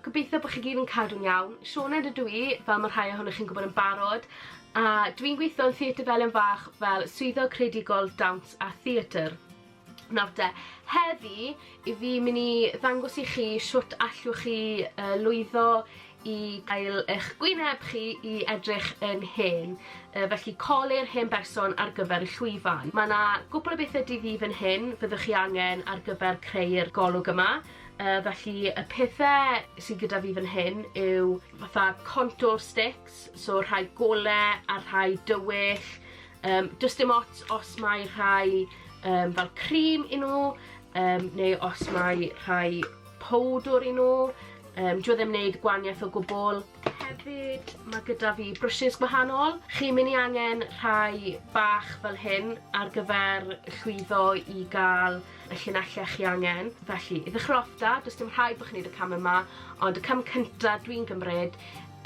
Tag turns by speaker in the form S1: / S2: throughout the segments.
S1: Gobeithio bod chi gyd yn cadw'n iawn. Sioned ydw i, fel mae rhai ohonoch chi'n gwybod yn barod, a dwi'n gweithio yn Theatr Felin Fach fel Swyddog Creadigol Dawns a Theatr. Nawr te, heddi, i fi mynd i ddangos i chi shwt allwch chi uh, lwyddo i gael eich gwyneb chi i edrych yn hen. Uh, felly colur hen berson ar gyfer y llwyfan. Mae yna gwpl o bethau di fi fan hyn fyddwch chi angen ar gyfer creu'r golwg yma. Uh, felly y pethau sydd gyda fi fan hyn yw fatha contour sticks, so rhai gole a rhai dywyll. Um, does dim ots os mae rhai um, fel cream i nhw, um, neu os mae rhai powdwr i nhw. Um, dwi ddim wneud gwaniaeth o gwbl. Hefyd, mae gyda fi brwsys gwahanol. Chi'n mynd i angen rhai bach fel hyn ar gyfer llwyddo i gael y llinellau chi angen. Felly, i ddechrau off da, does dim rhaid bod chi'n neud y cam yma, ond y cam cyntaf dwi'n gymryd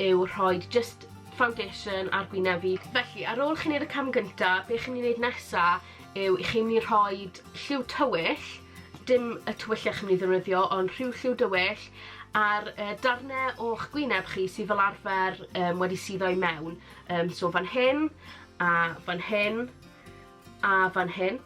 S1: yw rhoi just foundation ar gwyneb fi. Felly, ar ôl chi'n neud y cam gyntaf, be chi'n mynd i wneud nesa yw i chi'n mynd i rhoi lliw tywyll, dim y tywyllach chi'n mynd i ddefnyddio, ond rhyw lliw dywyll, ar uh, darnau o'ch gwyneb chi sydd fel arfer um, wedi suddo i mewn. Um, so fan hyn, a fan hyn, a fan hyn.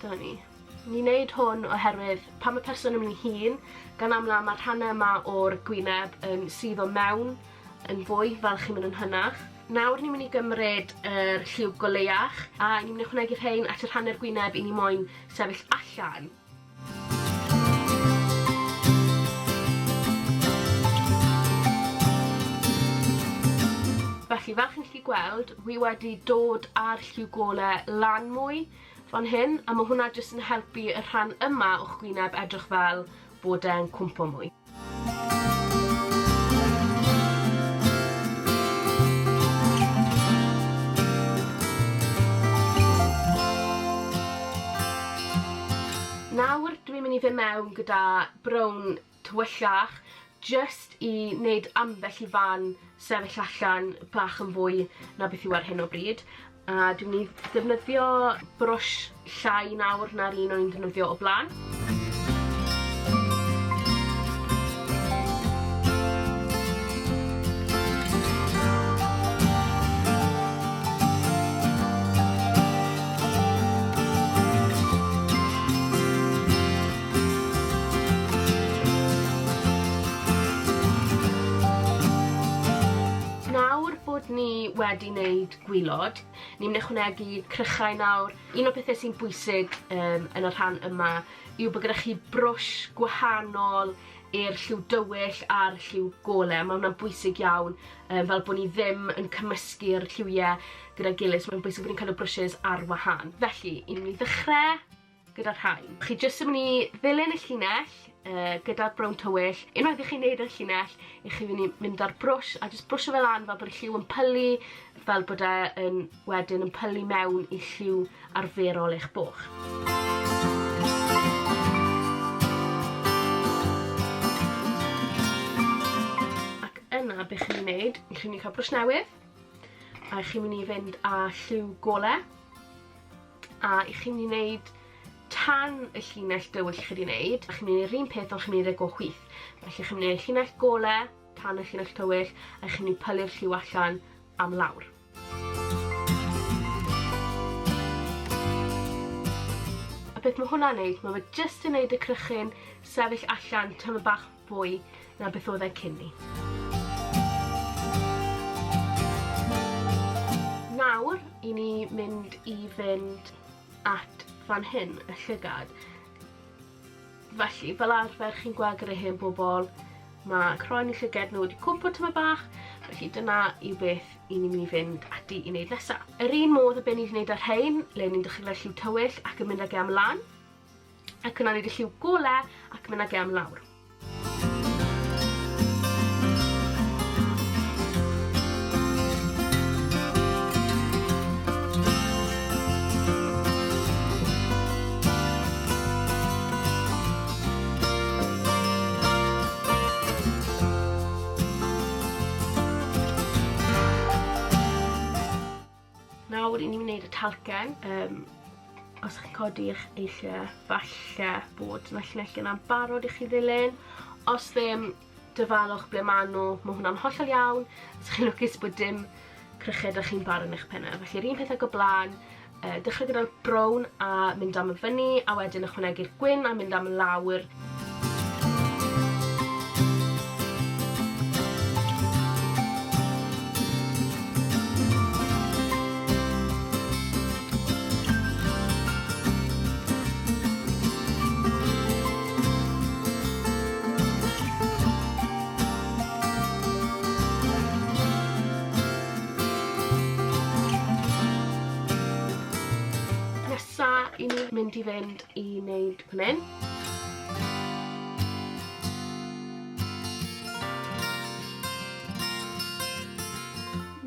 S1: Dyna ni. Ni'n neud hwn oherwydd pan mae person yn mynd i hun, gan amla mae'r rhannau yma o'r gwyneb yn suddo mewn yn fwy fel chi'n mynd yn hynach. Nawr ni'n mynd i gymryd yr lliw goleuach a ni'n mynd i ychwanegu rhein at y rhannau'r gwyneb i ni moyn sefyll allan. Felly, fel chi'n gallu gweld, wi wedi dod â'r lliw gole lan mwy fan hyn, a mae hwnna jyst yn helpu y rhan yma o'ch gwyneb edrych fel bod e'n cwmpo mwy. Nawr dwi'n mynd i fynd mewn gyda brown tywyllach jyst i wneud ambell i fan sefyll allan bach yn fwy na beth yw ar hyn o bryd. A dwi'n mynd i ddefnyddio brwsh llai nawr na'r un o'n i'n defnyddio o blaen. Nawr bod ni wedi wneud gwylod, ni'n mynd i ychwanegu crychau nawr. Un o'r pethau sy'n bwysig um, yn y rhan yma yw bod gyda chi brwsh gwahanol i'r lliw dywyll a'r lliw gole. Mae hwnna'n bwysig iawn, um, fel bod ni ddim yn cymysgu'r lliwiau gyda'i gilydd. So mae'n bwysig bod ni'n cadw brwsys ar wahân. Felly, i ni'n mynd i ddechrau gyda'r rhain. Chi jyst yn mynd i ddilyn y llinell uh, gyda'r brown tywyll. Unwaith i chi'n neud y llinell, i chi fynd i mynd â'r brwsh a jyst brwsio fe lan fel bod y lliw yn pylu, fel bod e yn wedyn yn pylu mewn i lliw arferol eich boch. Ac yna beth chi'n mynd i wneud, chi'n mynd i cael brwsh newydd, a chi'n mynd i fynd â lliw gole. A i chi'n mynd i wneud tan y llinell dywyll chi wedi wneud, a chi'n mynd i wneud yr un peth ond chi'n mynd i wneud e go chwith. Felly chi'n mynd i wneud llinell gole tan y llinell tywyll, a chi'n mynd i pylu'r lliw allan am lawr. A beth mae hwnna'n neud, mae fe jyst yn neud y crychyn sefyll allan tymed bach fwy na beth oedd e cyn ni. Nawr, i ni mynd i fynd at fan hyn, y llygad. Felly, fel arfer, chi'n gweld gyda hen bobl, mae croen y llygad nhw wedi cwmpo tyma bach, felly dyna yw beth i ni'n mynd i fynd ati i wneud nesaf. Yr un modd y be ni wedi gwneud ar rhein, le ni'n dechrau gyda lliw tywyll ac yn mynd ag e am lan, ac yna wneud y lliw gole ac mynd ag e am lawr. talcen. Um, os chi'n codi eich eisiau, falle bod yna llinellau yna'n barod i chi ddilyn. Os ddim, dyfalwch ble maen nhw, mae hwnna'n hollol iawn. Os chi'n lwcus bod dim crychau da chi'n barod yn eich pennau. Felly'r un peth ag o blaen, dechrau gyda'r brown a mynd am y fyny, a wedyn ychwanegu'r gwyn a mynd am lawr. Nesa i ni mynd i fynd i wneud fan hyn.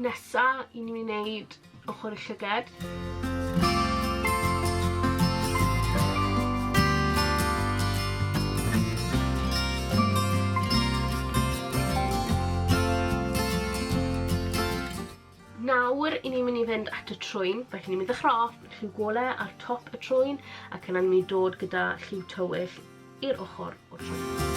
S1: Nesa i ni wneud ochr y llyged. Nawr i ni'n mynd i fynd at y trwyn, felly ni'n mynd i ddechrau off lliw gole ar top y trwyn ac yna ni'n mynd i dod gyda lliw tywyll i'r ochr o'r trwyn.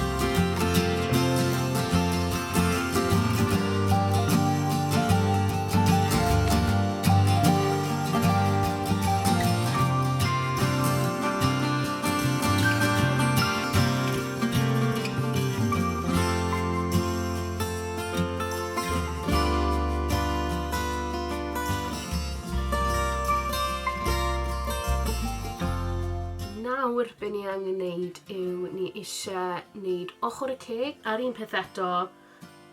S1: Nawr be ni angen neud yw ni eisiau neud ochr y ceg a'r un peth eto,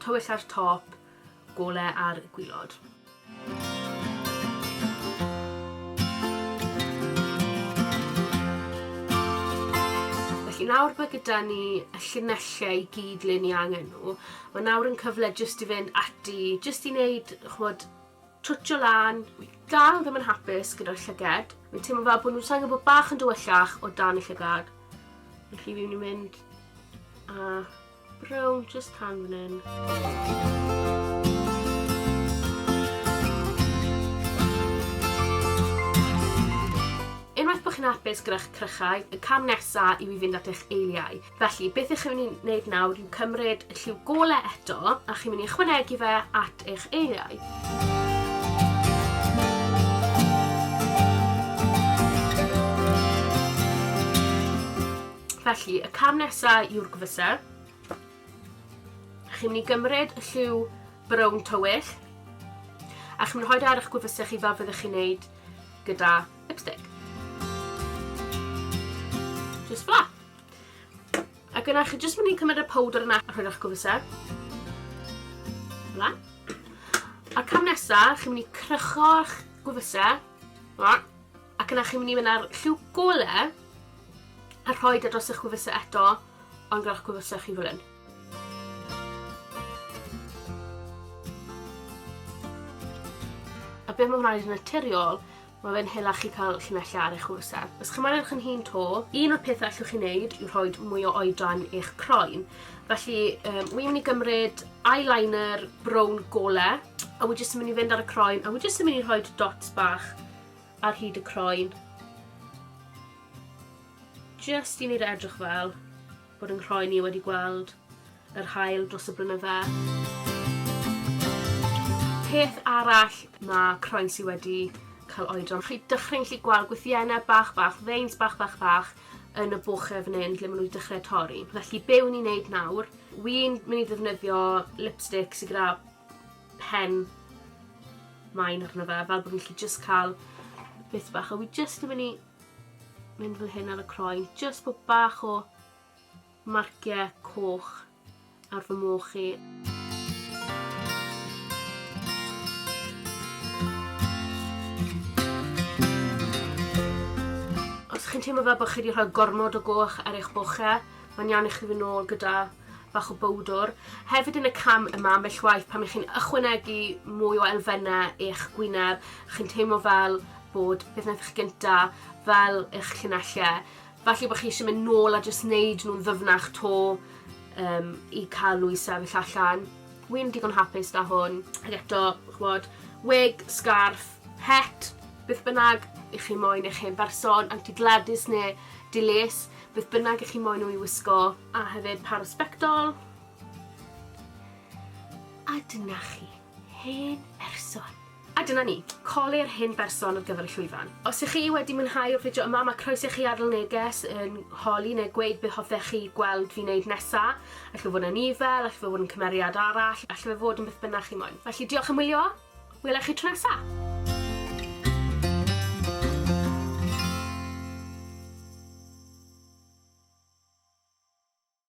S1: tywyll ar top, gole ar gwylod. Felly nawr bod gyda ni y llinellau i gyd le ni angen nhw, mae nawr yn cyfle jyst i fynd ati, jyst i wneud, ch'mod, twtsio lan. Wi dal ddim yn hapus gyda'r llyged. Fi'n teimlo fel bod nhw'n sain bod bach yn dywyllach o dan y llygad. Felly fi'n mynd i mynd a brown just tan fan hyn. Unwaith bod chi'n hapus gyda'ch crychau, y cam nesa yw i fynd at eich eiliau. Felly, beth ych chi'n mynd i wneud nawr yw cymryd y lliw gole eto a chi'n mynd i ychwanegu fe at eich eiriau. Felly, y cam nesaf yw'r gwfysau. Chi'n mynd i gymryd y lliw brown tywyll a chi'n mynd i rhoi ar eich gwefusau chi fel fyddech chi'n neud gyda lipstick. Just fel Ac yna chi jyst mynd i cymryd y powdr yna a rhoi ar eich gwefusau. Fel A'r cam nesaf, chi'n mynd i crycho'ch gwefusau. Ac yna chi'n mynd i mynd ar lliw gole a rhoi e dros eich gwefusau eto, ond gyda'ch gwefusau chi fel hyn. A beth mae hwnna'n neud yn naturiol, mae fe'n hela chi cael llinellau ar eich gwefusau. Os chi'n moyn edrych yn hŷn 'to, un o'r pethau allwch chi wneud yw rhoi mwy o oedran i'ch croen. Felly, um, wi'n mynd i gymryd eyeliner brown gole, a wi jyst yn mynd i fynd ar y croen, a wi jyst yn mynd i rhoi dots bach ar hyd y croen. Jyst i wneud e edrych fel bod yng nghroen i wedi gweld yr haul dros y blynydde. Peth arall mae croen sydd wedi cael oedran. Chi dechrau'n gallu gweld gwythiennau bach bach, veins bach bach bach yn y bochau fan hyn lle maen nhw wedi dechrau torri. Felly be wy'n i'n neud nawr, wy'n mynd i ddefnyddio lipstick sydd gyda pen main arno fe, fel bod fi'n gallu just cael bit bach. A wi just yn mynd i mynd fel hyn ar y croen, just bod bach o marciau coch ar fy moch i. Os chi'n teimlo fel bod chi wedi rhoi gormod o goch ar eich bochau, mae'n iawn i chi fynd nôl gyda bach o bowdwr. Hefyd yn y cam yma, ambell waith pan 'ych chi'n ychwanegu mwy o elfennau i'ch gwyneb, chi'n teimlo fel bod beth wnaethoch chi gynta, fel eich llinellau, falle bod chi eisiau mynd nôl a jyst wneud nhw'n ddyfnach 'to um, i cael nhw i sefyll allan. Wy'n digon hapus da hwn. Ac eto, ch'mod, wig, scarf, het. Beth bynnag i chi moyn eich hen berson, Auntie Gladys neu Dilys, beth bynnag i chi moyn nhw i wisgo, a hefyd par o sbectol. A dyna chi, hen berson. A dyna ni, colur hen berson ar gyfer y llwyfan. Os ych chi wedi mwynhau'r fideo yma, mae croeso i chi adael neges yn holi neu gweud beth hoffech chi gweld fi'n neud nesa. Alle fod yn anifail, alle fe fod yn cymeriad arall, alle fe fod yn beth bynnag chi moyn. Felly diolch am wylio, wela i chi tro nesa!